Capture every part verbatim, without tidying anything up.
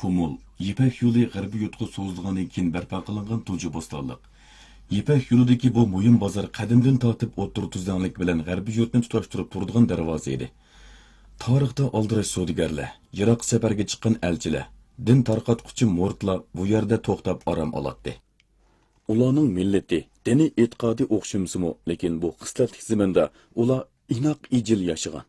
قۇمۇل، يىپەك يولى غەربىي يۇرتقا سوزۇلغاندىن كېيىن بەرپا قىلىنغان تۇنجى بوستانلىق. يىپەك يولىدىكى بۇ مۇھىم بازار قەدىمدىن تارتىپ ئوتتۇرا تۈزلەڭلىك بىلەن غەربىي يۇرتنى تۇتاشتۇرۇپ تۇرىدىغان دەرۋازا ئىدى. تارىختا ئالدىراش سودىگەرلەر، يىراق سەپەرگە چىققان ئەلچىلەر، دىن تارقاتقۇچى مۇرىتلار بۇ يەردە توختاپ ئارام ئالاتتى. ئۇلارنىڭ مىللىتى، دىنىي ئېتىقادى ئوخشىمىسىمۇ، لېكىن بۇ خىسلەتلىك زېمىندا ئۇلار ئىناق ئىجىل ياشىغان.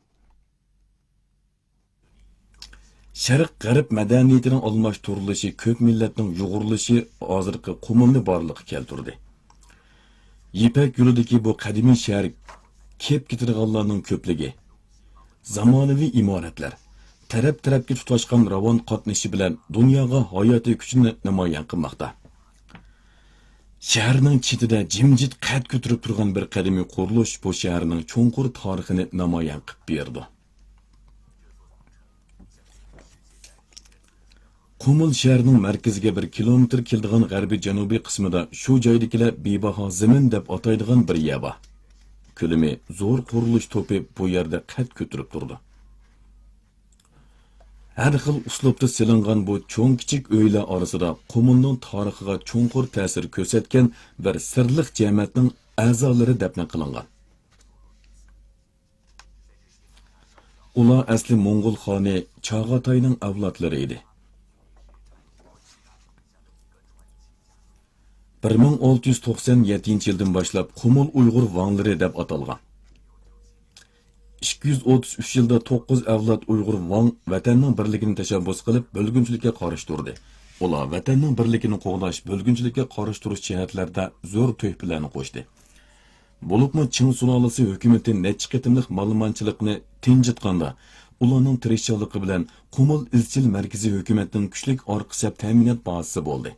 شەرق غەرب مەدەنىيىتىنىڭ ئالماشتۇرۇلۇشى، كۆپ مىللەتنىڭ يۇغۇرۇلۇشى ھازىرقى قۇمۇلنى بارلىققا كەلتۈردى. يىپەك يولىدىكى بۇ قەدىمىي شەھەر كېلىپ كېتىدىغانلارنىڭ كۆپلۈكى، زامانىۋى ئىمارەتلەر، تەرەپ-تەرەپكە تۇتاشقان راۋان قاتنىشى بىلەن دۇنياغا ھاياتىي كۈچىنى نامايان قىلماقتا. شەھەرنىڭ چېتىدە جىمجىت قەد كۆتۈرۈپ تۇرغان بىر قەدىمىي قۇرۇلۇش بۇ شەھەرنىڭ چوڭقۇر تارىخىنى نامايان قىلىپ بېرىدۇ. قۇمۇل شەھىرىنىڭ مەركىزىگە بىر كىلومېتىر كېلىدىغان غەربىي جەنۇبىي قىسمىدا شۇ جايدىكىلەر بىباھا زېمىن دەپ ئاتايدىغان بىر يەر بار. كۆلىمى زور قۇرۇلۇش توپى بۇ يەردە قەد كۆتۈرۈپ تۇرىدۇ. ھەر خىل ئۇسلۇبتا سېلىنغان بۇ چوڭ-كىچىك ئۆيلەر ئارىسىدا قۇمۇلنىڭ تارىخىغا چوڭقۇر تەسىر كۆرسەتكەن بىر سىرلىق جەمەتنىڭ ئەزالىرى دەپنە قىلىنغان. ئۇلار ئەسلى موڭغۇل خانى چاغاتاينىڭ ئەۋلادلىرى ئىدى. بىر مىڭ ئالتە يۈز توقسان يەتتىنچى يىلدىن باشلاپ قۇمۇل ئۇيغۇر ۋاڭلىرى دەپ ئاتالغان. ئىككى يۈز ئوتتۇز ئۈچ يىلدا توققۇز ئەۋلاد ئۇيغۇر ۋاڭ ۋەتەننىڭ بىرلىكىنى تەشەببۇس قىلىپ، بۆلگۈنچىلىككە قارشى تۇردى. ئۇلار ۋەتەننىڭ بىرلىكىنى قوغداش، بۆلگۈنچىلىككە قارشى تۇرۇش جەھەتلەردە زور تۆھپىلەرنى قوشتى. بولۇپمۇ چىڭ سۇلالىسى ھۆكۈمىتى نەچچە قېتىملىق مالىمانچىلىقنى تىنجىتقاندا، ئۇلارنىڭ تىرىشچانلىقى بىلەن قۇمۇل ئىزچىل مەركىزىي ھۆكۈمەتنىڭ كۈچلۈك ئارقا سەپ تەمىنات بازىسى بولدى.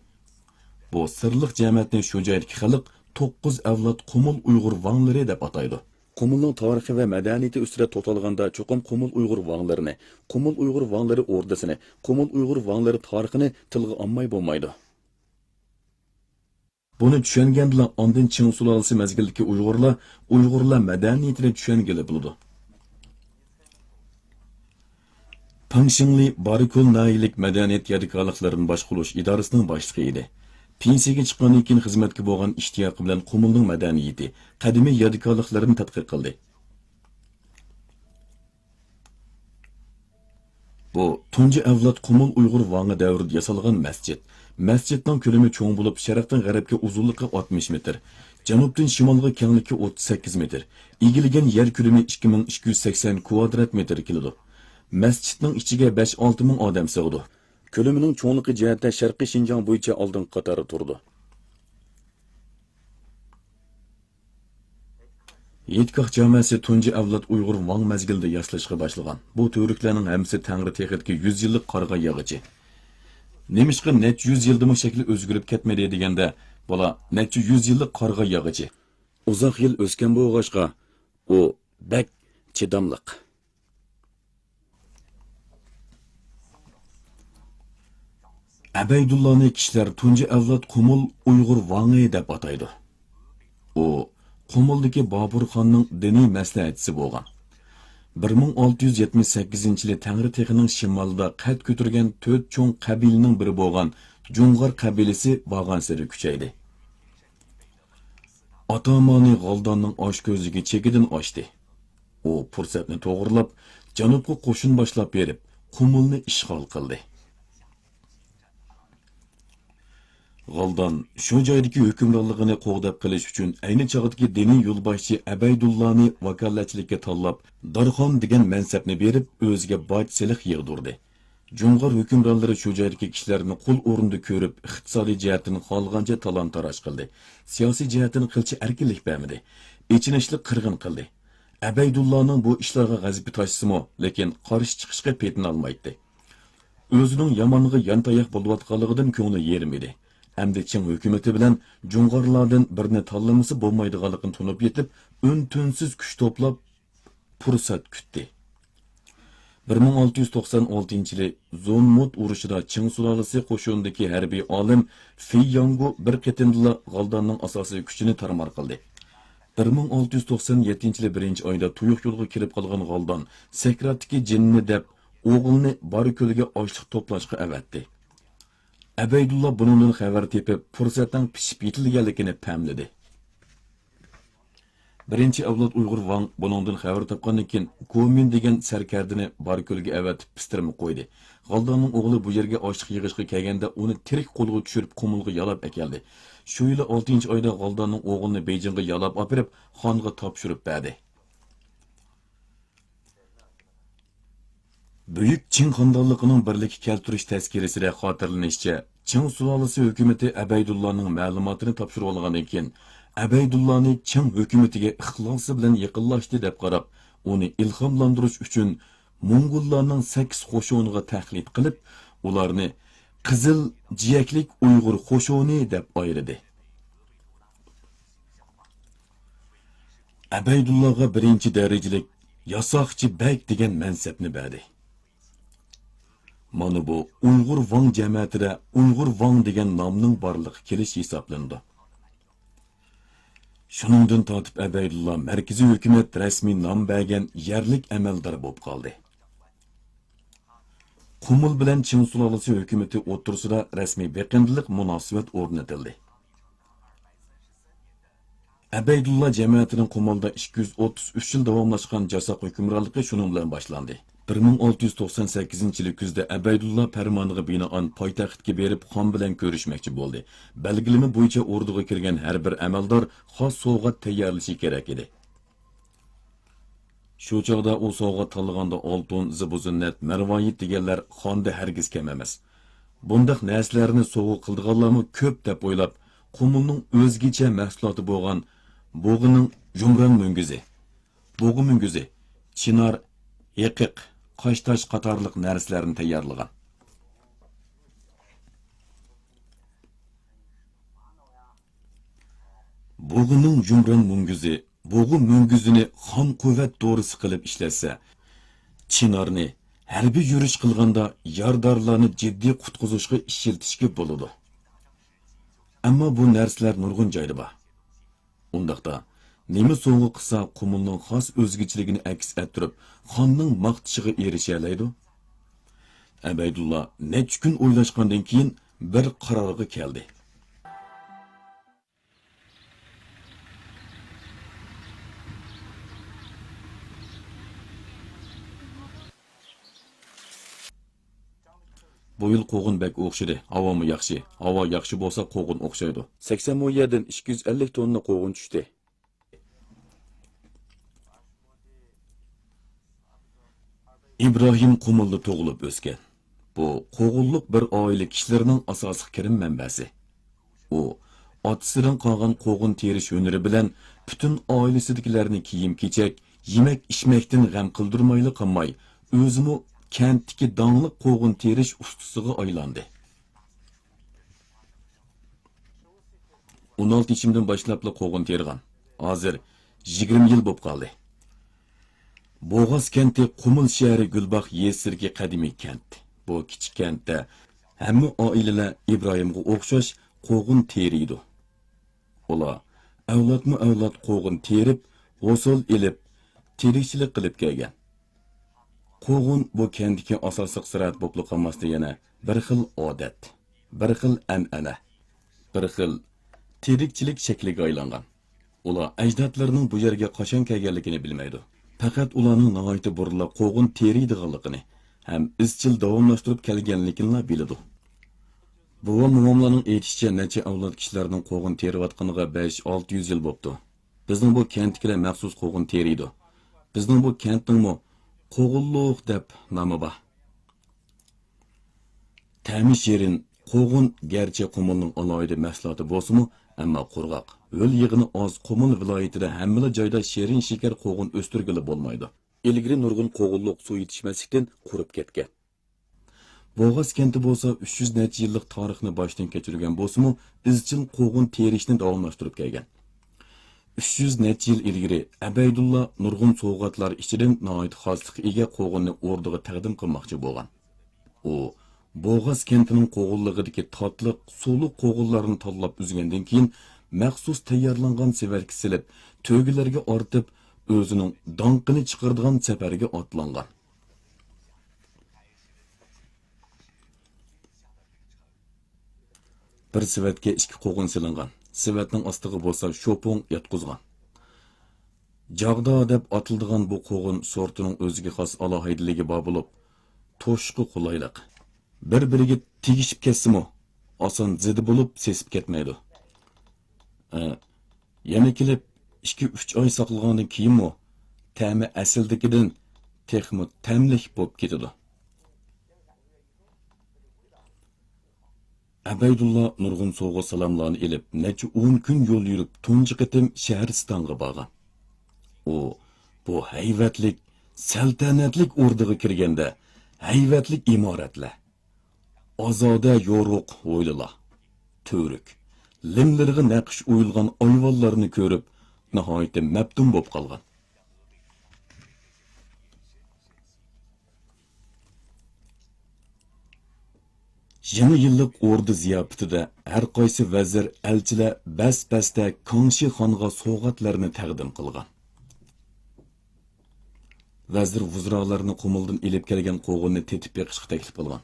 بۇ سىرلىق جەمەتنى شۇ جايدىكى خەلق توققۇز ئەۋلاد قۇمۇل ئۇيغۇر ۋاڭلىرى دەپ ئاتايدۇ. قۇمۇلنىڭ تارىخى ۋە مەدەنىيىتى ئۈستىدە توختالغاندا، چوقۇم قۇمۇل ئۇيغۇر ۋاڭلىرىنى، قۇمۇل ئۇيغۇر ۋاڭلىرى ئوردىسىنى، قۇمۇل ئۇيغۇر ۋاڭلىرى تارىخىنى تىلغا ئالماي بولمايدۇ. بۇنى چۈشەنگەندىلا، ئاندىن چىڭ سۇلالىسى مەزگىلىدىكى ئۇيغۇرلار ئۇيغۇرلار مەدەنىيىتىنى چۈشەنگىلى بولىدۇ. پېڭ شىڭلى بارىكۆل ناھىيەلىك مەدەنىيەت يادىكارلىقلىرىنى باشقۇرۇش ئىدارىسىنىڭ باشلىقى ئىدى. پېنسىيەگە چىققاندىن كېيىن خىزمەتكە بولغان ئىشتىياقى بىلەن قۇمۇلنىڭ مەدەنىيىتى، قەدىمىي يادىكارلىقلىرىنى تەتقىق قىلدى. بۇ تۇنجى ئەۋلاد قۇمۇل ئۇيغۇر ۋاڭى دەۋرىدە ياسالغان مەسچىت. مەسچىتنىڭ كۆلىمى چوڭ بولۇپ، شەرقتىن غەربكە ئۇزۇنلۇقى ئاتمىش مېتىر، جەنۇبتىن شىمالغا كەڭلىكى ئوتتۇز سەككىز مېتىر، ئىگىلىگەن يەر كۆلىمى ئىككى مىڭ ئىككى يۈز سەكسەن كۋادرات مېتىر كېلىدۇ. مەسچىتنىڭ ئىچىگە بەش-ئالتە مىڭ ئادەم سىغىدۇ. كۆلىمىنىڭ چوڭلۇقى جەھەتتە شەرقىي شىنجاڭ بويىچە ئالدىنقى قاتاردا تۇرىدۇ. ھېيتگاھ جامەسى تۇنجى ئەۋلاد ئۇيغۇر ۋاڭ مەزگىلىدە ياسىلىشقا باشلىغان. بۇ تۈۋرۈكلەرنىڭ ھەممىسى تەڭرىتېخىدىكى يۈز يىللىق قارىغاي ياغىچى. نېمىشقا نەچچە يۈز يىلدىمۇ شەكلى ئۆزگىرىپ كەتمىدى دېگەندە، بۇلار نەچچە يۈز يىللىق قارىغاي ياغىچى. ئۇزاق يىل ئۆسكەن بولغاچقا، ئۇ بەك چىداملىق. ئەبەيدۇللانى كىشىلەر تۇنجى ئەۋلاد قۇمۇل ئۇيغۇر ۋاڭى دەپ ئاتايدۇ. ئۇ قۇمۇلدىكى بابۇرخاننىڭ دىنىي مەسلىھەتچىسى بولغان. بىر مىڭ ئالتە يۈز يەتمىش سەككىزىنچى يىلى تەڭرىتېخىنىڭ شىمالىدا قەد كۆتۈرگەن تۆت چوڭ قەبىلىنىڭ بىرى بولغان جۇڭغار قەبىلىسى بارغانسېرى كۈچەيدى. ئاتامانى غالداننىڭ ئاچكۆزلۈكى چېكىدىن ئاشتى. ئۇ پۇرسەتنى توغرىلاپ، جەنۇبقا قوشۇن باشلاپ بېرىپ، قۇمۇلنى ئىشغال قىلدى. غالدان شۇ جايدىكى ھۆكۈمرانلىقىنى قوغداپ قېلىش ئۈچۈن ئەينى چاغدىكى دىنىي يولباشچى ئەبەيدۇللانى ۋاكالەتچىلىككە تاللاپ، دارخان دېگەن مەنسەپنى بېرىپ، ئۆزىگە باج سېلىق يىغدۇردى. جۇڭغار ھۆكۈمرانلىرى شۇ جايدىكى كىشىلەرنى قۇل ئورنىدا كۆرۈپ، ئىقتىسادىي جەھەتتىن خالىغانچە تالان-تاراج قىلدى، سىياسىي جەھەتتىن قىلچە ئەركىنلىك بەرمىدى، ئېچىنىشلىق قىرغىن قىلدى. ئەبەيدۇللانىڭ بۇ ئىشلارغا غەزىپى تاشسىمۇ، لېكىن قارشى چىقىشقا پېتىنالمايتتى. ئۆزىنىڭ يامانلىققا يانتاياق بولۇۋاتقانلىقىدىن كۆڭلى يېرىم ئىدى. ئەمدى چىڭ ھۆكۈمىتى بىلەن جۇڭغارلاردىن بىرىنى تاللىمىسا بولمايدىغانلىقىنى تونۇپ يېتىپ، ئۈن-تىنسىز كۈچ توپلاپ، پۇرسەت كۈتتى. بىر مىڭ ئالتە يۈز توقسان ئالتىنچى يىلى زۇنمۇت ئۇرۇشىدا چىڭ سۇلالىسى قوشۇنىدىكى ھەربىي ئالىم فېي ياڭگۇ بىر قېتىمدىلا غالداننىڭ ئاساسىي كۈچىنى تارمار قىلدى. بىر مىڭ ئالتە يۈز توقسان يەتتىنچى يىلى بىرىنچى ئايدا تۇيۇق يولغا كىرىپ قالغان غالدان سەكراتتىكى جىننى دەپ ئوغلىنى بارىكۆلگە ئاشلىق توپلاشقا ئەۋەتتى. ئەبەيدۇللا بۇنىڭدىن خەۋەر تېپىپ، پۇرسەتنىڭ پىشىپ يېتىلگەنلىكىنى پەملىدى. بىرىنچى ئەۋلاد ئۇيغۇر ۋاڭ بۇنىڭدىن خەۋەر تاپقاندىن كېيىن، گومىن دېگەن سەركەردىنى باركۆلگە ئەۋەتىپ پىستىرما قويدى. غالداننىڭ ئوغلى بۇ يەرگە ئاشلىق يىغىشقا كەلگەندە، ئۇنى تىرىك قولغا چۈشۈرۈپ، قۇمۇلغا يالاپ ئەكەلدى. شۇ يىلى ئالتىنچى ئايدا غالداننىڭ ئوغلىنى بېيجىڭغا يالاپ ئاپىرىپ، خانغا تاپشۇرۇپ بەردى. بۈيۈك چىڭ خاندانلىقىنىڭ بىرلىككە كەلتۈرۈش تەزكىرىسىدە خاتىرىلىنىشىچە، چىڭ سۇلالىسى ھۆكۈمىتى ئەبەيدۇللانىڭ مەلۇماتىنى تاپشۇرۇۋالغاندىن كېيىن، ئەبەيدۇللانى چىڭ ھۆكۈمىتىگە ئىخلاسى بىلەن يېقىنلاشتى دەپ قاراپ، ئۇنى ئىلھاملاندۇرۇش ئۈچۈن موڭغۇللارنىڭ سەككىز قوشۇنىغا تەقلىد قىلىپ، ئۇلارنى قىزىل جىيەكلىك ئۇيغۇر قوشۇنى دەپ ئايرىدى. ئەبەيدۇللاغا بىرىنچى دەرىجىلىك ياساقچى بەگ دېگەن مەنسەپنى بەردى. مانا بۇ ئۇيغۇر ۋاڭ جەمەتىدە ئۇيغۇر ۋاڭ دېگەن نامنىڭ بارلىققا كېلىشى ھېسابلىنىدۇ. شۇنىڭدىن تارتىپ ئەبەيدۇللا مەركىزىي ھۆكۈمەت رەسمىي نام بەرگەن يەرلىك ئەمەلدار بولۇپ قالدى. قۇمۇل بىلەن چىڭ سۇلالىسى ھۆكۈمىتى ئوتتۇرىسىدا رەسمىي بېقىندىلىق مۇناسىۋەت ئورنىتىلدى. ئەبەيدۇللا جەمەتىنىڭ قۇمۇلدا ئىككى يۈز ئوتتۇز ئۈچ يىل داۋاملاشقان جاساق ھۆكۈمرانلىقى شۇنىڭ بىلەن باشلاندى. بىر مىڭ ئالتە يۈز توقسان سەككىزىنچى يىلى كۈزدە ئەبەيدۇللا پەرمانىغا بىنائەن پايتەختكە بېرىپ خان بىلەن كۆرۈشمەكچى بولدى. بەلگىلىمە بويىچە ئوردىغا كىرگەن ھەر بىر ئەمەلدار خاس سوۋغات تەييارلىشى كېرەك ئىدى. شۇ چاغدا ئۇ سوۋغات تاللىغاندا ئالتۇن، زىبۇ-زىننەت، مەرۋايىت دېگەنلەر خاندا ھەرگىز كەم ئەمەس. بۇنداق نەرسىلەرنى سوۋغا قىلىدىغانلارمۇ كۆپ دەپ ئويلاپ، قۇمۇلنىڭ ئۆزگىچە مەھسۇلاتى بولغان بۇغىنىڭ يۇمران مۈڭگۈزى، بۇغا مۈڭگۈزى، چىنار، ھېقىق، قاشتاش قاتارلىق نەرسىلەرنى تەييارلىغان. بۇغىنىڭ يۇمران مۈڭگۈزى، بۇغا مۈڭگۈزىنى خان قۇۋۋەت دورىسى قىلىپ ئىشلەتسە، چىنارنى ھەربىي يۈرۈش قىلغاندا يارىدارلارنى جىددىي قۇتقۇزۇشقا ئىشلىتىشكە بولىدۇ. ئەمما بۇ نەرسىلەر نۇرغۇن جايدا بار. ئۇنداقتا، نېمە سوۋغا قىلسا قۇمۇلنىڭ خاس ئۆزگىچىلىكىنى ئەكس ئەتتۈرۈپ، خاننىڭ ماختىشىغا ئېرىشەلەيدۇ؟ ئەبەيدۇللا نەچچە كۈن ئويلاشقاندىن كېيىن بىر قارارغا كەلدى. بۇ يىل قوغۇن بەك ئوخشىدى. ھاۋامۇ ياخشى. ھاۋا ياخشى بولسا قوغۇن ئوخشايدۇ. سەكسەن مو يەردىن ئىككى يۈز ئەللىك توننا قوغۇن چۈشتى. ئىبراھىم قۇمۇلدا تۇغۇلۇپ ئۆسكەن. بۇ قوغۇنلۇق بىر ئائىلە كىشىلىرىنىڭ ئاساسلىق كىرىم مەنبەسى. ئۇ ئاتىسىدىن قالغان قوغۇن تېرىش ھۈنىرى بىلەن پۈتۈن ئائىلىسىدىكىلەرنى كىيىم-كېچەك، يېمەك-ئىچمەكتىن غەم قىلدۇرمايلا قالماي، ئۆزىمۇ كەنتتىكى داڭلىق قوغۇن تېرىش ئۇستىسىغا ئايلاندى. ئون ئالتە يېشىمدىن باشلاپلا قوغۇن تېرىغان. ھازىر يىگىرمە يىل بولۇپ قالدى. بوغاز كەنتى قۇمۇل شەھىرى گۈلباغ يېزىسىدىكى قەدىمىي كەنت. بۇ كىچىك كەنتتە ھەممە ئائىلىلەر ئىبراھىمغا ئوخشاش قوغۇن تېرىيدۇ. ئۇلار ئەۋلادمۇ ئەۋلاد قوغۇن تېرىپ، ھوسۇل ئېلىپ، تىرىكچىلىك قىلىپ كەلگەن. قوغۇن بۇ كەنتتىكى ئاساسلىق زىرائەت بولۇپلا قالماستىن، يەنە بىر خىل ئادەت، بىر خىل ئەنئەنە، بىر خىل تىرىكچىلىك شەكلىگە ئايلانغان. ئۇلار ئەجدادلىرىنىڭ بۇ يەرگە قاچان كەلگەنلىكىنى بىلمەيدۇ. پەقەت ئۇلارنىڭ ناھايىتى بۇرۇنلا قوغۇن تېرىيدىغانلىقىنى ھەم ئىزچىل داۋاملاشتۇرۇپ كەلگەنلىكىنىلا بىلىدۇ. بوۋام-موماملارنىڭ ئېيتىشىچە، نەچچە ئەۋلاد كىشىلەرنىڭ قوغۇن تېرىۋاتقىنىغا بەش، ئالتە يۈز يىل بوپتۇ. بىزنىڭ بۇ كەنتتىكىلەر مەخسۇس قوغۇن تېرىيدۇ. بىزنىڭ بۇ كەنتنىڭمۇ قوغۇنلۇق دەپ نامى بار. تەمى شېرىن، قوغۇن گەرچە قۇمۇلنىڭ ئالاھىدە مەھسۇلاتى بولسىمۇ، ئەمما قۇرغاق، ھۆل يىغىنى ئاز قۇمۇل ۋىلايىتىدە ھەممىلا جايدا شېرىن شېكەر قوغۇن ئۆستۈرگىلى بولمايدۇ. ئىلگىرى نۇرغۇن قوغۇنلۇق سۇ يېتىشمەسلىكتىن قۇرۇپ كەتكەن. بوغاز كەنتى بولسا ئۈچ يۈز نەچچە يىللىق تارىخنى باشتىن كەچۈرگەن بولسىمۇ، ئىزچىل قوغۇن تېرىشنى داۋاملاشتۇرۇپ كەلگەن. ئۈچ يۈز نەچچە يىل ئىلگىرى ئەبەيدۇللا نۇرغۇن سوۋغاتلار ئىچىدىن ناھايىتى خاسلىققا ئىگە قوغۇننى ئوردىغا تەقدىم قىلماقچى بولغان. ئۇ بوغاز كەنتىنىڭ قوغۇنلۇقىدىكى تاتلىق، سۇلۇق قوغۇنلارنى تاللاپ ئۈزگەندىن كېيىن، مەخسۇس تەييارلانغان سېۋەتكە سېلىپ، تۆگىلەرگە ئارتىپ، ئۆزىنىڭ داڭقىنى چىقىرىدىغان سەپەرگە ئاتلانغان. بىر سېۋەتكە ئىككى قوغۇن سېلىنغان. سېۋەتنىڭ ئاستىغا بولسا شوپۇڭ ياتقۇزغان. جاغدا دەپ ئاتىلىدىغان بۇ قوغۇن سورتىنىڭ ئۆزىگە خاس ئالاھىدىلىكى بار بولۇپ، توشۇشقا قولايلىق. بىر-بىرىگە تېگىشىپ كەتسىمۇ، ئاسان زېدە بولۇپ سېسىپ كەتمەيدۇ. ئە، يەنە كېلىپ، ئىككى-ئۈچ ئاي ساقلىغاندىن كېيىنمۇ تەمى ئەسلىدىكىدىن تېخىمۇ تەملىك بولۇپ كېتىدۇ. ئەبەيدۇللا نۇرغۇن سوۋغا-سالاملارنى ئېلىپ، نەچچە ئون كۈن يول يۈرۈپ، تۇنجى قېتىم شەھرىستانغا بارغان. ئۇ بۇ ھەيۋەتلىك، سەلتەنەتلىك ئوردىغا كىرگەندە، ھەيۋەتلىك ئىمارەتلەر، ئازادە يورۇق ھويلىلار، تۈۋرۈك، لىملىرىغا نەقىش ئويۇلغان ئايۋانلارنى كۆرۈپ، ناھايىتى مەپتۇن بولۇپ قالغان. يېڭى يىللىق ئوردا زىياپىتىدە ھەر قايسى ۋەزىر، ئەلچىلەر بەس-بەستە كاڭشى خانغا سوۋغاتلارنى تەقدىم قىلغان. ۋەزىر ۋۇزرالارنى قۇمۇلدىن ئېلىپ كەلگەن قوغۇننى تېتىپ بېقىشقا تەكلىپ قىلغان.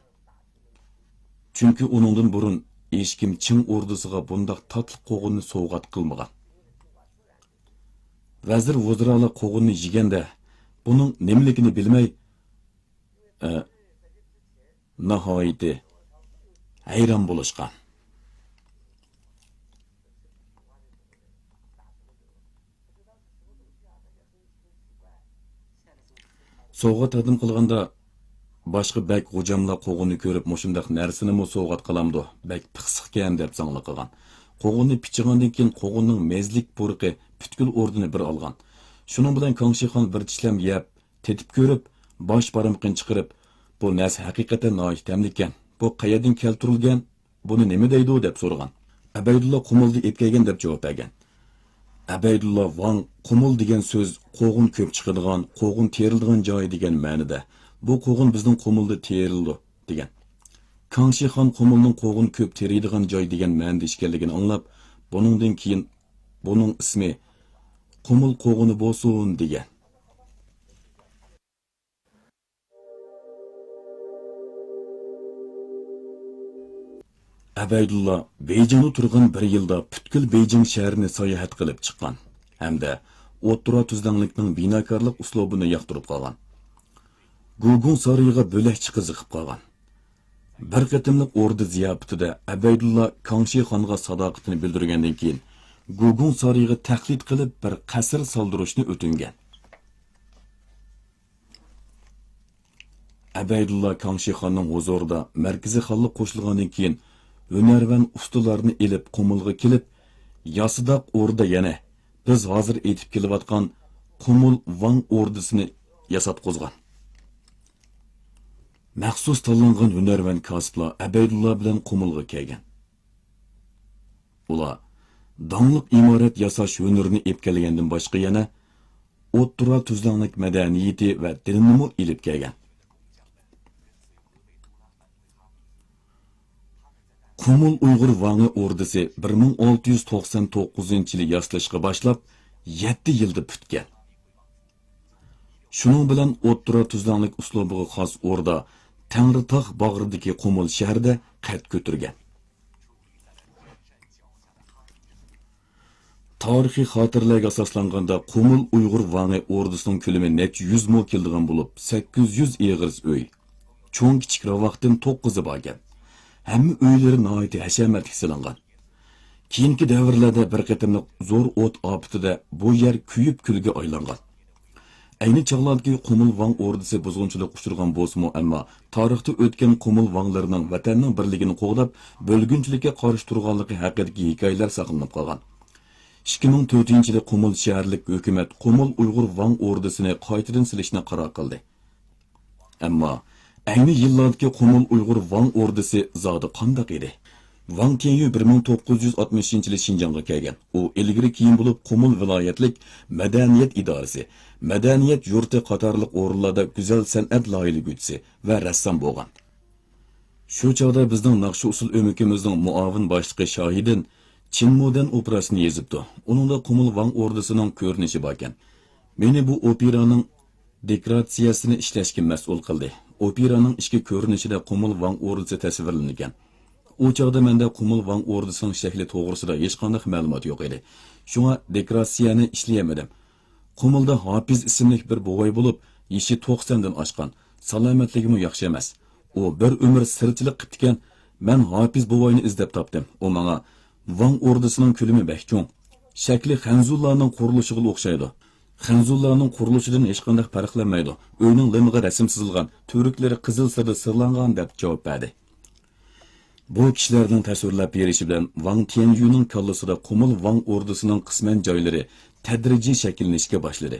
چۈنكى ئۇنىڭدىن بۇرۇن ھېچكىم چىڭ ئوردىسىغا بۇنداق تاتلىق قوغۇننى سوۋغات قىلمىغان. ۋەزىر ۋۇزرالار قوغۇننى يېگەندە، بۇنىڭ نېمىلىكىنى بىلمەي، ئە، ناھايىتى ھەيران بولۇشقان. سوۋغا تەقدىم قىلغاندا، باشقا بەگ، غوجاملار قوغۇننى كۆرۈپ، مۇشۇنداق نەرسىنىمۇ سوۋغات قىلامدۇ؟ بەك پىخسىقكەن، دەپ زاڭلىق قىلغان. قوغۇننى پىچىغاندىن كېيىن، قوغۇننىڭ مەززىلىك پۇرىقى پۈتكۈل ئوردىنى بىر ئالغان. شۇنىڭ بىلەن كاڭشىخان بىر چىشلەم يەپ، تېتىپ كۆرۈپ، باش بارمىقىنى چىقىرىپ، بۇ نەرسە ھەقىقەتەن ناھايىتى تەملىككەن. بۇ قەيەردىن كەلتۈرۈلگەن؟ بۇنى نېمە دەيدۇ؟ دەپ سورىغان. ئەبەيدۇللا قۇمۇلدا ئېلىپ كەلگەن دەپ جاۋاب بەرگەن. ئەبەيدۇللا ۋاڭ، قۇمۇل دېگەن سۆز قوغۇن كۆپ چىقىدىغان، قوغۇن تېرىلىدىغان جاي دېگەن مەنىدە. بۇ قوغۇن بىزنىڭ قۇمۇلدا تېرىلىدۇ، دېگەن. كاڭشىخان قۇمۇلنىڭ قوغۇن كۆپ تېرىيدىغان جاي دېگەن مەنىدە ئىكەنلىكىنى ئاڭلاپ، بۇنىڭدىن كېيىن بۇنىڭ ئىسمى قۇمۇل قوغۇنى بولسۇن، دېگەن. ئەبەيدۇللا بېيجىڭدا تۇرغان بىر يىلدا پۈتكۈل بېيجىڭ شەھىرىنى ساياھەت قىلىپ چىققان ھەمدە ئوتتۇرا تۈزلەڭلىكنىڭ بىناكارلىق ئۇسلۇبىنى ياقتۇرۇپ قالغان. گۇگۇڭ سارىيىغا بۆلەكچى قىزىقىپ قالغان. بىر قېتىملىق ئوردا زىياپىتىدە ئەبەيدۇللا كاڭشى خانغا ساداقىتىنى بىلدۈرگەندىن كېيىن، گۇگۇڭ سارىيىغا تەقلىد قىلىپ بىر قەسىر سالدۇرۇشنى ئۆتۈنگەن. ئەبەيدۇللا كاڭشىخاننىڭ ھۇزۇرىدا مەركىزىي خانلىق قوشۇلغاندىن كېيىن، ھۈنەرۋەن ئۇستىلارنى ئېلىپ قۇمۇلغا كېلىپ، ياسىداق ئوردا، يەنى بىز ھازىر ئېيتىپ كېلىۋاتقان قۇمۇل ۋاڭ ئوردىسىنى ياساتقۇزغان. مەخسۇس تاللانغان ھۈنەرۋەن كاسىپلار ئەبەيدۇللا بىلەن قۇمۇلغا كەلگەن. ئۇلار داڭلىق ئىمارەت ياساش ھۈنىرىنى ئېلىپ كەلگەندىن باشقا يەنە ئوتتۇرا تۈزلەڭلىك مەدەنىيىتى ۋە دىنىنىمۇ ئېلىپ كەلگەن. قۇمۇل ئۇيغۇر ۋاڭى ئوردىسى بىر مىڭ ئالتە يۈز توقسان توققۇزىنچى يىلى ياسىلىشقا باشلاپ، يەتتە يىلدا پۈتكەن. شۇنىڭ بىلەن ئوتتۇرا تۈزلەڭلىك ئۇسلۇبىغا خاس ئوردا تەڭرىتاغ باغرىدىكى قۇمۇل شەھىرىدە قەد كۆتۈرگەن. تارىخىي خاتىرىلەرگە ئاساسلانغاندا، قۇمۇل ئۇيغۇر ۋاڭى ئوردىسىنىڭ كۆلىمى نەچچە يۈز مو كېلىدىغان بولۇپ، سەككىز يۈز ئېغىز ئۆي، چوڭ-كىچىك راۋاقتىن توققۇزى باركەن. ھەممە ئۆيلىرى ناھايىتى ھەشەمەتلىك سېلىنغان. كېيىنكى دەۋرلەردە بىر قېتىملىق زور ئوت ئاپىتىدە بۇ يەر كۆيۈپ كۈلگە ئايلانغان. ئەينى چاغلاردىكى قۇمۇل ۋاڭ ئوردىسى بۇزغۇنچىلىققا ئۇچرىغان بولسىمۇ، ئەمما تارىختا ئۆتكەن قۇمۇل ۋاڭلىرىنىڭ ۋەتەننىڭ بىرلىكىنى قوغداپ، بۆلگۈنچىلىككە قارشى تۇرغانلىقى ھەققىدىكى ھېكايىلەر ساقلىنىپ قالغان. ئىككى مىڭ تۆتىنچى يىلى قۇمۇل شەھەرلىك ھۆكۈمەت قۇمۇل ئۇيغۇر ۋاڭ ئوردىسىنى قايتىدىن سېلىشنى قارار قىلدى. ئەمما ئەينى يىللاردىكى قۇمۇل ئۇيغۇر ۋاڭ ئوردىسى زادى قانداق ئىدى؟ ۋاڭ تيەنيۈ بىر مىڭ توققۇز يۈز ئاتمىشىنچى يىلى شىنجاڭغا كەلگەن. ئۇ ئىلگىرى كېيىن بولۇپ قۇمۇل ۋىلايەتلىك مەدەنىيەت ئىدارىسى، مەدەنىيەت يۇرتى قاتارلىق ئورۇنلاردا گۈزەل سەنئەت لايىھىلىگۈچىسى ۋە رەسسام بولغان. شۇ چاغدا بىزنىڭ ناخشا-ئۇسسۇل ئۆمىكىمىزنىڭ مۇئاۋىن باشلىقى شاھىدىن چىن مودەن ئوپېراسىنى يېزىپتۇ. ئۇنىڭدا قۇمۇل ۋاڭ ئوردىسىنىڭ كۆرۈنۈشى باركەن. مېنى بۇ ئوپېرانىڭ دېكوراتسىيەسىنى ئىشلەشكە مەسئۇل قىلدى. ئوپېرانىڭ ئىچكى كۆرۈنۈشىدە قۇمۇل ۋاڭ ئوردىسى تەسۋىرلىنىدىكەن. ئۇ چاغدا مەندە قۇمۇل ۋاڭ ئوردىسىنىڭ شەكلى توغرىسىدا ھېچقانداق مەلۇمات يوق ئىدى. شۇڭا دېكوراتسىيەنى ئىشلىيەلمىدىم. قۇمۇلدا ھاپىز ئىسىملىك بىر بوۋاي بولۇپ، يېشى توقساندىن ئاشقان، سالامەتلىكىمۇ ياخشى ئەمەس. ئۇ بىر ئۆمۈر سىرچىلىق قىپتىكەن. مەن ھاپىز بوۋاينى ئىزدەپ تاپتىم. ئۇ ماڭا، ۋاڭ ئوردىسىنىڭ كۆلىمى بەك چوڭ. شەكلى خەنزۇلارنىڭ قۇرۇلۇشىغىلا ئوخشايدۇ. خەنزۇلارنىڭ قۇرۇلۇشىدىن ھېچقانداق پەرقلەنمەيدۇ. ئۆينىڭ لىمىغا رەسىم سىزىلغان، تۈۋرۈكلىرى قىزىل سىردا سىرلانغان، دەپ جاۋاب بەردى. بۇ كىشىلەرنىڭ تەسۋىرلەپ بېرىشى بىلەن ۋاڭ تيەنيۈنىڭ كاللىسىدا قۇمۇل ۋاڭ ئوردىسىنىڭ قىسمەن جايلىرى تەدرىجىي شەكىللىنىشكە باشلىدى.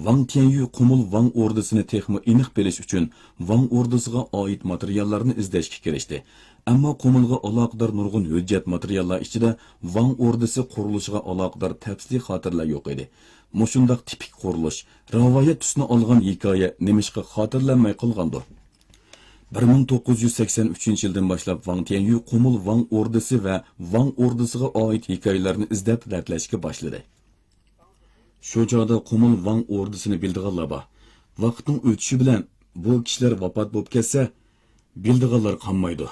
ۋاڭ تيەنيۈ قۇمۇل ۋاڭ ئوردىسىنى تېخىمۇ ئېنىق بىلىش ئۈچۈن ۋاڭ ئوردىسىغا ئائىت ماتېرىياللارنى ئىزدەشكە كىرىشتى. ئەمما قۇمۇلغا ئالاقىدار نۇرغۇن ھۆججەت ماتېرىياللار ئىچىدە ۋاڭ ئوردىسى قۇرۇلۇشىغا ئالاقىدار تەپسىلىي خاتىرىلەر يوق ئىدى. مۇشۇنداق تىپىك قۇرۇلۇش، رىۋايەت تۈسىنى ئالغان ھېكايە نېمىشقا خاتىرىلەنمەي قالغاندۇ؟ بىر مىڭ توققۇز يۈز سەكسەن ئۈچىنچى يىلدىن باشلاپ ۋاڭ تيەنيۈ قۇمۇل ۋاڭ ئوردىسى ۋە ۋاڭ ئوردىسىغا ئائىت ھېكايىلەرنى ئىزدەپ رەتلەشكە باشلىدى. شۇ چاغدا قۇمۇل ۋاڭ ئوردىسىنى بىلىدىغانلار بار. ۋاقىتنىڭ ئۆتۈشى بىلەن بۇ كىشىلەر ۋاپات بولۇپ كەتسە، بىلىدىغانلار قالمايدۇ.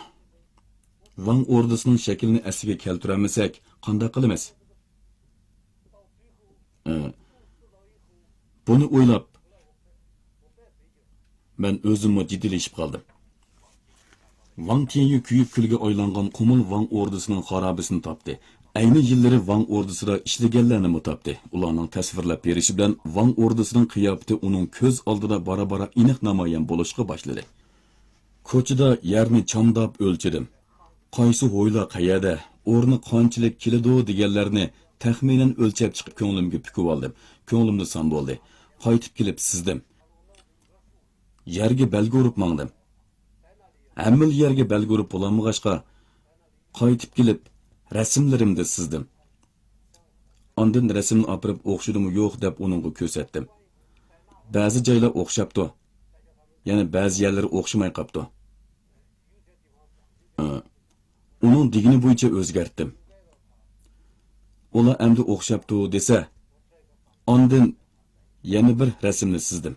ۋاڭ ئوردىسىنىڭ شەكلىنى ئەسلىگە كەلتۈرەلمىسەك، قانداق قىلىمىز؟ ئە، بۇنى ئويلاپ، مەن ئۆزۈممۇ جىددىيلىشىپ قالدىم. ۋاڭ تيەنيۈ كۆيۈپ كۈلگە ئايلانغان قۇمۇل ۋاڭ ئوردىسىنىڭ خارابىسىنى تاپتى. ئەينى يىللىرى ۋاڭ ئوردىسىدا ئىشلىگەنلەرنىمۇ تاپتى. ئۇلارنىڭ تەسۋىرلەپ بېرىشى بىلەن ۋاڭ ئوردىسىنىڭ قىياپىتى ئۇنىڭ كۆز ئالدىدا بارا-بارا ئېنىق نامايان بولۇشقا باشلىدى. كوچىدا يەرنى چامداپ ئۆلچىدىم. قايسى ھويلا قەيەردە، ئورنى قانچىلىك كېلىدۇ دېگەنلەرنى تەخمىنەن ئۆلچەپ چىقىپ كۆڭلۈمگە پۈكۈۋالدىم. كۆڭلۈمدە سان بولدى. قايتىپ كېلىپ سىزدىم. يەرگە بەلگە ئۇرۇپ ماڭدىم. ھەممىلا يەرگە بەلگە ئۇرۇپ بولالمىغاچقا، قايتىپ كېلىپ رەسىملىرىمدە سىزدىم. ئاندىن رەسىمنى ئاپىرىپ ئوخشىدىمۇ يوق دەپ ئۇنىڭغا كۆرسەتتىم. بەزى جايلار ئوخشاپتۇ. يەنە بەزى يەرلىرى ئوخشىماي قاپتۇ. ئۇنىڭ دېگىنى بويىچە ئۆزگەرتتىم. ئۇلار ئەمدى ئوخشاپتۇ دېسە، ئاندىن يەنە بىر رەسىمنى سىزدىم.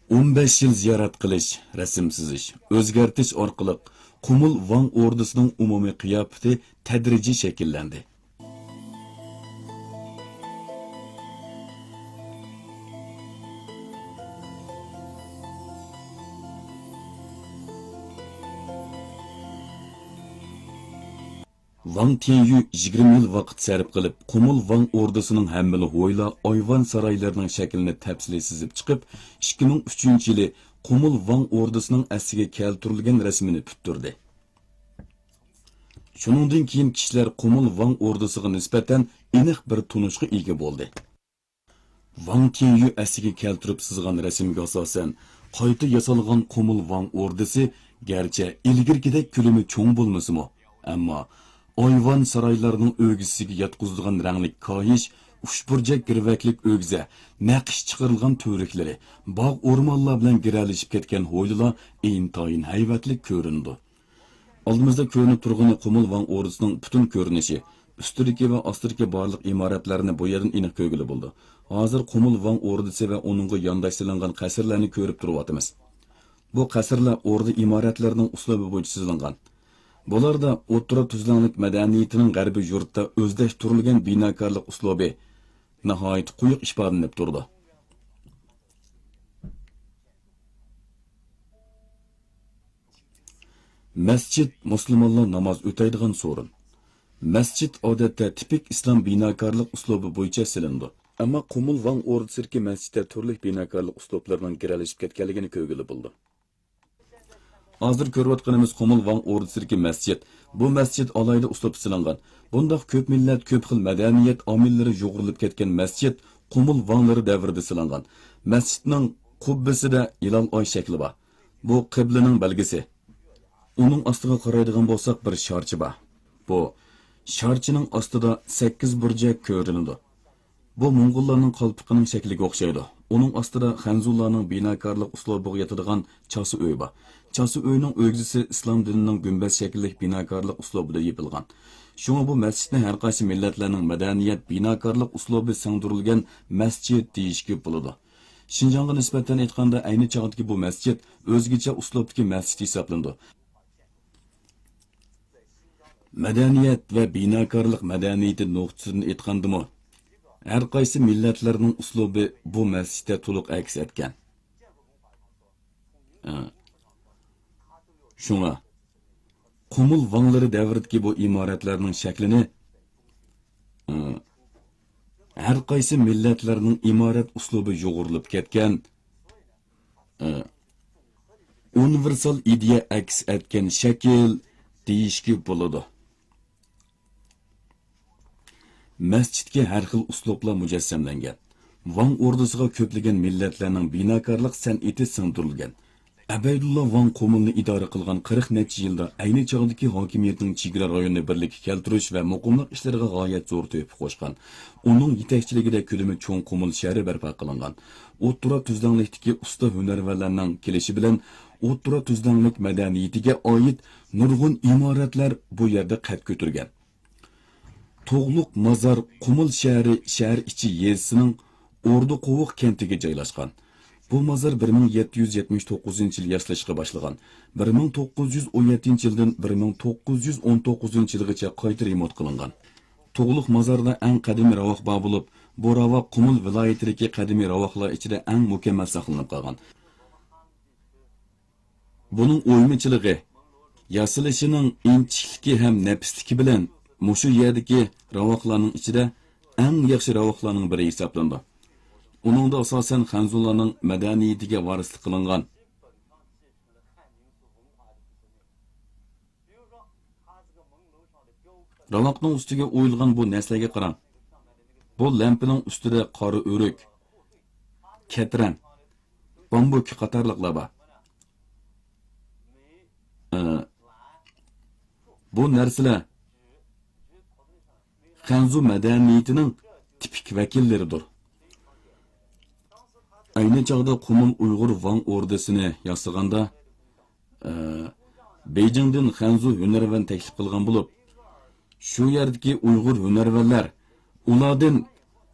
ئون بەش يىل زىيارەت قىلىش، رەسىم سىزىش، ئۆزگەرتىش ئارقىلىق قۇمۇل ۋاڭ ئوردىسىنىڭ ئومۇمىي قىياپىتى تەدرىجىي شەكىللەندى. ۋاڭ تيەنيۈ يىگىرمە يىل ۋاقىت سەرپ قىلىپ، قۇمۇل ۋاڭ ئوردىسىنىڭ ھەممىلا ھويلا، ئايۋان سارايلىرىنىڭ شەكلىنى تەپسىلىي سىزىپ چىقىپ، ئىككى مىڭ ئۈچىنچى يىلى قۇمۇل ۋاڭ ئوردىسىنىڭ ئەسلىگە كەلتۈرۈلگەن رەسىمىنى پۈتتۈردى. شۇنىڭدىن كېيىن كىشىلەر قۇمۇل ۋاڭ ئوردىسىغا نىسبەتەن ئېنىق بىر تونۇشقا ئىگە بولدى. ۋاڭ تيەنيۈ ئەسلىگە كەلتۈرۈپ سىزغان رەسىمگە ئاساسەن، قايتا ياسالغان قۇمۇل ۋاڭ ئوردىسى گەرچە ئىلگىرىكىدەك كۆلىمى چوڭ بولمىسىمۇ، ئەمما ئايۋان سارايلارنىڭ ئۆگزىسىگە ياتقۇزىدىغان رەڭلىك كاھىش، ئۈچبۇرجەك گىرۋەكلىك ئۆگزە، نەقىش چىقىرىلغان تۈۋرۈكلىرى، باغ ئورمانلار بىلەن گىرەلىشىپ كەتكەن ھويلىلار ئىنتايىن ھەيۋەتلىك كۆرۈنىدۇ. ئالدىمىزدا كۆرۈنۈپ تۇرغىنى قۇمۇل ۋاڭ ئوردىسىنىڭ پۈتۈن كۆرۈنۈشى. ئۈستىدىكى ۋە ئاستىدىكى بارلىق ئىمارەتلەرنى بۇ يەردىن ئېنىق كۆرگىلى بولىدۇ. ھازىر قۇمۇل ۋاڭ ئوردىسى ۋە ئۇنىڭغا يانداش سېلىنغان قەسىرلەرنى كۆرۈپ تۇرۇۋاتىمىز. بۇ قەسىرلەر ئوردا ئىمارەتلىرىنىڭ ئۇسلۇبى بويىچە سىزىلغان. بۇلاردا ئوتتۇرا تۈزلەڭلىك مەدەنىيىتىنىڭ غەربىي يۇرتتا ئۆزلەشتۈرۈلگەن بىناكارلىق ئۇسلۇبى ناھايىتى قويۇق ئىپادىلىنىپ تۇرىدۇ. مەسچىت مۇسۇلمانلار ناماز ئۆتەيدىغان سورۇن. مەسچىت ئادەتتە تىپىك ئىسلام بىناكارلىق ئۇسلۇبى بويىچە سېلىنىدۇ. ئەمما قۇمۇل ۋاڭ ئوردىسىدىكى مەسچىتتە تۈرلۈك بىناكارلىق ئۇسلۇبلىرىنىڭ گىرەلىشىپ كەتكەنلىكىنى كۆرگىلى بولىدۇ. ھازىر كۆرۈۋاتقىنىمىز قۇمۇل ۋاڭ ئوردىسىدىكى مەسچىت. بۇ مەسچىت ئالاھىدە ئۇسلۇبتا سېلىنغان. بۇنداق كۆپ مىللەت، كۆپ خىل مەدەنىيەت ئامىللىرى يۇغۇرۇلۇپ كەتكەن مەسچىت قۇمۇل ۋاڭلىرى دەۋرىدە سېلىنغان. مەسچىتنىڭ قۇببىسىدە ھىلال ئاي شەكلى بار. بۇ قىبلىنىڭ بەلگىسى. ئۇنىڭ ئاستىغا قارايدىغان بولساق، بىر شارچە بار. بۇ شارچىنىڭ ئاستىدا سەككىز بۇرجەك كۆرۈنىدۇ. بۇ موڭغۇللارنىڭ قالپىقىنىڭ شەكلىگە ئوخشايدۇ. ئۇنىڭ ئاستىدا خەنزۇلارنىڭ بىناكارلىق ئۇسلۇبىغا ياتىدىغان چاسا ئۆي بار. چاسا ئۆينىڭ ئۆگزىسى ئىسلام دىنىنىڭ گۈمبەز شەكىللىك بىناكارلىق ئۇسلۇبىدا يېپىلغان. شۇڭا بۇ مەسچىتنى ھەر قايسى مىللەتلەرنىڭ مەدەنىيەت بىناكارلىق ئۇسلۇبى سىڭدۈرۈلگەن مەسچىت دېيىشكە بولىدۇ. شىنجاڭغا نىسبەتەن ئېيتقاندا، ئەينى چاغدىكى بۇ مەسچىت ئۆزگىچە ئۇسلۇبتىكى مەسچىت ھېسابلىنىدۇ. مەدەنىيەت ۋە بىناكارلىق مەدەنىيىتى نۇقتىسىدىن ئېيتقاندىمۇ، ھەر قايسى مىللەتلەرنىڭ ئۇسلۇبى بۇ مەسچىتتە تولۇق ئەكس ئەتكەن. ئە، شۇڭا قۇمۇل ۋاڭلىرى دەۋرىدىكى بۇ ئىمارەتلەرنىڭ شەكلىنى، ئە، ھەر قايسى مىللەتلەرنىڭ ئىمارەت ئۇسلۇبى يۇغۇرۇلۇپ كەتكەن، ئە، ئۇنىۋېرسال ئىدىيە ئەكس ئەتكەن شەكىل دېيىشكە بولىدۇ. مەسچىتكە ھەر خىل ئۇسلۇبلار مۇجەسسەملەنگەن. ۋاڭ ئوردىسىغا كۆپلىگەن مىللەتلەرنىڭ بىناكارلىق سەنئىتى سىڭدۈرۈلگەن. ئەبەيدۇللا ۋاڭ قۇمۇلنى ئىدارە قىلغان قىرىق نەچچە يىلدا ئەينى چاغدىكى ھاكىمىيەتنىڭ چېگرا رايونىنى بىرلىككە كەلتۈرۈش ۋە مۇقىملىق ئىشلىرىغا غايەت زور تۆھپە قوشقان. ئۇنىڭ يېتەكچىلىكىدە كۆلىمى چوڭ قۇمۇل شەھىرى بەرپا قىلىنغان. ئوتتۇرا تۈزلەڭلىكتىكى ئۇستا ھۈنەرۋەنلەرنىڭ كېلىشى بىلەن ئوتتۇرا تۈزلەڭلىك مەدەنىيىتىگە ئائىت نۇرغۇن ئىمارەتلەر بۇ يەردە قەد كۆتۈرگەن. تۇغلۇق مازار قۇمۇل شەھىرى شەھەر ئىچى يېزىسىنىڭ ئوردۇ قوۋۇق كەنتىگە جايلاشقان. بۇ مازار بىر مىڭ يەتتە يۈز يەتمىش توققۇزىنچى يىلى ياسىلىشقا باشلىغان. بىر مىڭ توققۇز يۈز ئون يەتتىنچى يىلدىن بىر مىڭ توققۇز يۈز ئون توققۇزىنچى يىلغىچە قايتا رېمونت قىلىنغان. تۇغلۇق مازاردا ئەڭ قەدىمىي راۋاق بار بولۇپ، بۇ راۋاق قۇمۇل ۋىلايىتىدىكى قەدىمىي راۋاقلار ئىچىدە ئەڭ مۇكەممەل ساقلىنىپ قالغان. بۇنىڭ ئويمىچىلىقى، ياسىلىشىنىڭ ئىنچىكىلىكى ھەم نەپىسلىكى بىلەن مۇشۇ يەردىكى راۋاقلارنىڭ ئىچىدە ئەڭ ياخشى راۋاقلارنىڭ بىرى ھېسابلىنىدۇ. ئۇنىڭدا ئاساسەن خەنزۇلارنىڭ مەدەنىيىتىگە ۋارىسلىق قىلىنغان. راۋاقنىڭ ئۈستىگە ئويۇلغان بۇ نەرسىلەرگە قاراڭ. بۇ لەمپىنىڭ ئۈستىدە قارا ئۆرۈك، كەترەن، بامبۇك قاتارلىقلار بار. ئە، بۇ نەرسىلەر خەنزۇ مەدەنىيىتىنىڭ تىپىك ۋەكىللىرىدۇر. ئەينى چاغدا قۇمۇل ئۇيغۇر ۋاڭ ئوردىسىنى ياسىغاندا، ئە، بېيجىڭدىن خەنزۇ ھۈنەرۋەن تەكلىپ قىلغان بولۇپ، شۇ يەردىكى ئۇيغۇر ھۈنەرۋەنلەر ئۇلاردىن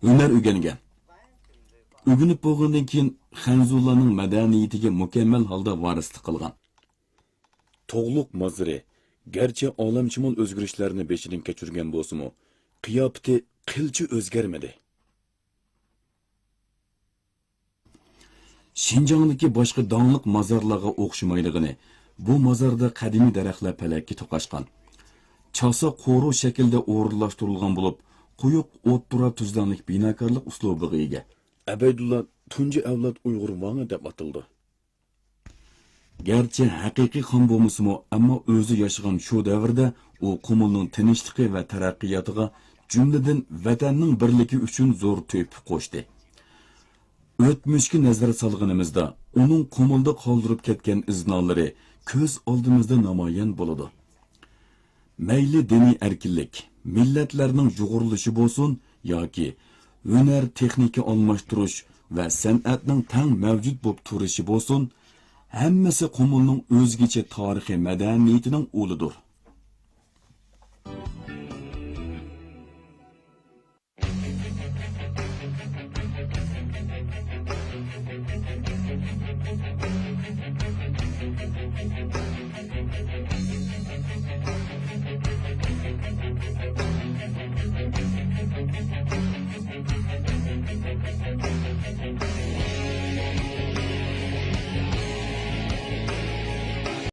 ھۈنەر ئۆگەنگەن. ئۆگىنىپ بولغاندىن كېيىن خەنزۇلارنىڭ مەدەنىيىتىگە مۇكەممەل ھالدا ۋارىسلىق قىلغان. توغلۇق مازىرى گەرچە ئالەمشۇمۇل ئۆزگىرىشلەرنى بېشىدىن كەچۈرگەن بولسىمۇ، قىياپىتى قىلچە ئۆزگەرمىدى. شىنجاڭدىكى باشقا داڭلىق مازارلارغا ئوخشىمايدىغىنى، بۇ مازاردا قەدىمىي دەرەخلەر پەلەككە توقاشقان. چاسا قورۇ شەكلىدە ئورۇنلاشتۇرۇلغان بولۇپ، قويۇق ئوتتۇرا تۈزلەڭلىك بىناكارلىق ئۇسلۇبىغا ئىگە. ئەبەيدۇللا تۇنجى ئەۋلاد ئۇيغۇر ۋاڭى دەپ ئاتىلىدۇ. گەرچە ھەقىقىي خان بولمىسىمۇ، ئەمما ئۆزى ياشىغان شۇ دەۋردە ئۇ قۇمۇلنىڭ تىنچلىقى ۋە تەرەققىياتىغا، جۈملىدىن ۋەتەننىڭ بىرلىكى ئۈچۈن زور تۆھپە قوشتى. ئۆتمۈشكە نەزەر سالغىنىمىزدا، ئۇنىڭ قۇمۇلدا قالدۇرۇپ كەتكەن ئىزنالىرى كۆز ئالدىمىزدا نامايان بولىدۇ. مەيلى دىنىي ئەركىنلىك، مىللەتلەرنىڭ يۇغۇرۇلۇشى بولسۇن ياكى ھۈنەر، تېخنىكا ئالماشتۇرۇش ۋە سەنئەتنىڭ تەڭ مەۋجۇت بولۇپ تۇرۇشى بولسۇن، ھەممىسى قۇمۇلنىڭ ئۆزگىچە تارىخىي مەدەنىيىتىنىڭ ئۇلىدۇر.